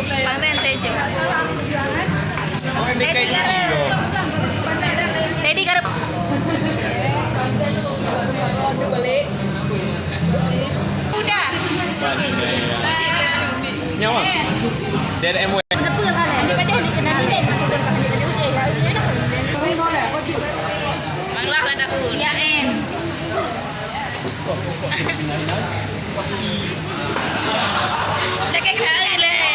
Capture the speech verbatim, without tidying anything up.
Bang Ren, saya je. Ready, Kak? Ready, Kak? Udah. Nyawa. Dari M W. Bang Lah dah. Ya, em. Cakap kena leh.